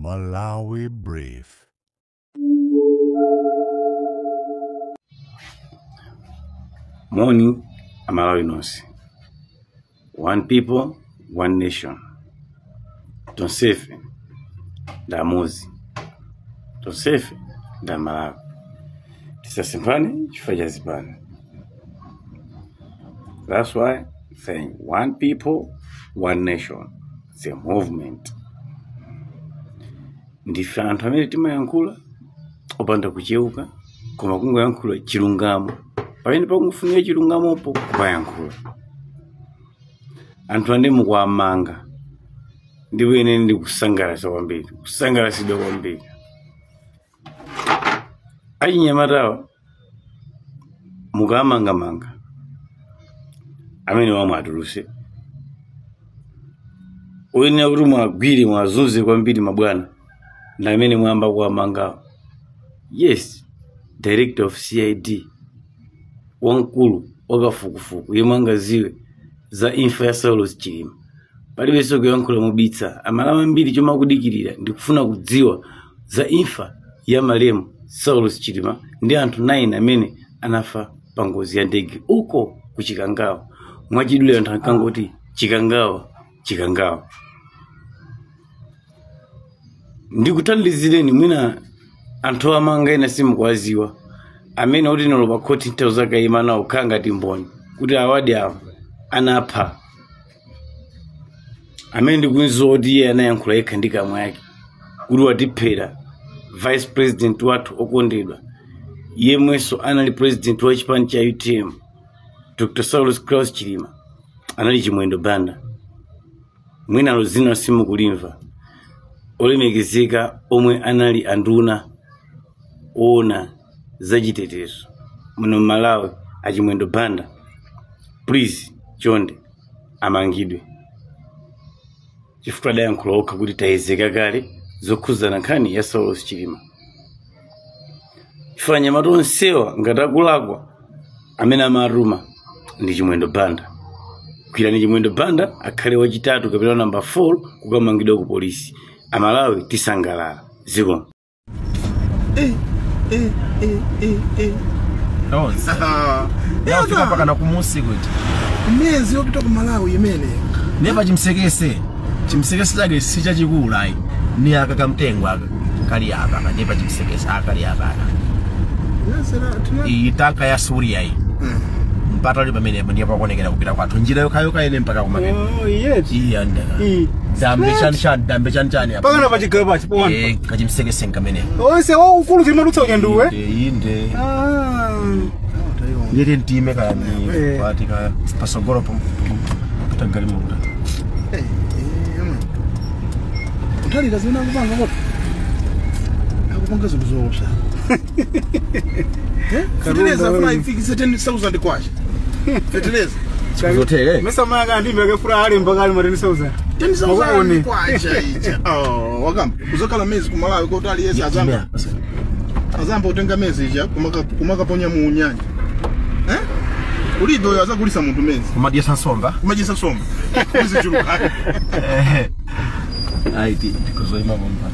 Malawi Brief. Morning, Amalawi nonse. One people, one nation. Tonsefe ndamuzi, tonsefe ndamalawi. Tisasemphane chifukwa cha zipani. That's why saying one people, one nation. It's a movement. Ndife anthu amene timayankhula opanda kucheuka, koma kungoyankhula chilungamo. Pamene pakufunika chilungamopo kumayankhula. Anthu ande mukuamanga ndipo ine ndikusangalatsa kwambiri, kusangalatsidwa kwambiri. Achinyamatawa mukamangamanga amene wamwe atuluse, oyenera kuti mwagwire mwazunze kwambiri mabwana ndi amene mwayamba kuwamangawo. Yes, director of CID wamkulu wakafukufuku yemwe angaziwe za imfa ya Saulos Chilima. Palibenso kuyankhula mobitsa. Amalawi ambiri chomwe akudikirira ndikufuna kudziwa za imfa ya malemu Saulos Chilima ndi anthu 9 amene anafa pa ngozi ya ndege uko ku Chikangawa. Mwachidule anthu ankangoti Chikangawa, Chikangawa. Ndikuthandizireni mwina anthu amanga ena simukuwaziwa amene oti nolo pa khoti nthawi zakayima nawo kukhala ngati mboni kuti awadi awo anapha, amene ndikudziwa kuti iye anayankhula yekha ndi kamwa yake kuti watiphera vice president wathu okondedwa yemwenso anali president wa chipani cha UTM Dr. Saulos Klaus Chilima, anali Chimwendo Banda. Mwinalo zina simukulimva. Olemekezeka omwe anali anduna oona zachitetezo muno Malawi achimwendo Banda, please chonde amangidwe chifukwa adayankhula okha kuti tayezeka kale zokhuzana nkhani ya Saulos Chilima. Chifukwa anyamata onsewa ngati akulakwa amene amatuma ndi Chimwendo Banda. Gwirani Chimwendo Banda akhale wachitatu kapena namba 4 kukamangidwa ku polisi. Amalawi tisangalala. Ziko. Ndafika mpaka na kumusi kuti mezi yopita ku Malawi imene nepa chimsekese chimsekese chake si chachikulu ayi, ni aka kamtengo aka kali apa aka nepa chimsekese akali apa aka iyi tanka ya Suria iyi mpata uli pamene ndiye pakuonekera kupita kwathu njira yokhayoka ine mpaka kumapita. Oh yes. Iyi andaka dambe chani chani dambe chani chani apa Pakana pachigaba pachipowana. Kachimsekese nkamene Onse waukulu chimadutsa unyanduwe. Inde. Ndiri ntime kaya ni pati kaya pasogolo pita galimoto. Utalira zina kupanga moto. Akupanga zinthu zoopsa. Feteleza afuna ifikise 10,000 kwacha. Feteleza. Zikuzotheka. Mesa maya ndimbe kefura ali mpaka ali 10,000. 10,000 kwacha icha. Oh, wakamba. Uzokhala mezi ku Malawi kuti aliyese azamba. Azamba utenga mezi ija kumakaponya mu nyanja. Ulibe oyo azakulisa munthu mezi. Kumadyesa nsomba. Kumadyesa nsomba. Kuzichuluka. Ayi ndikuzoima pompa.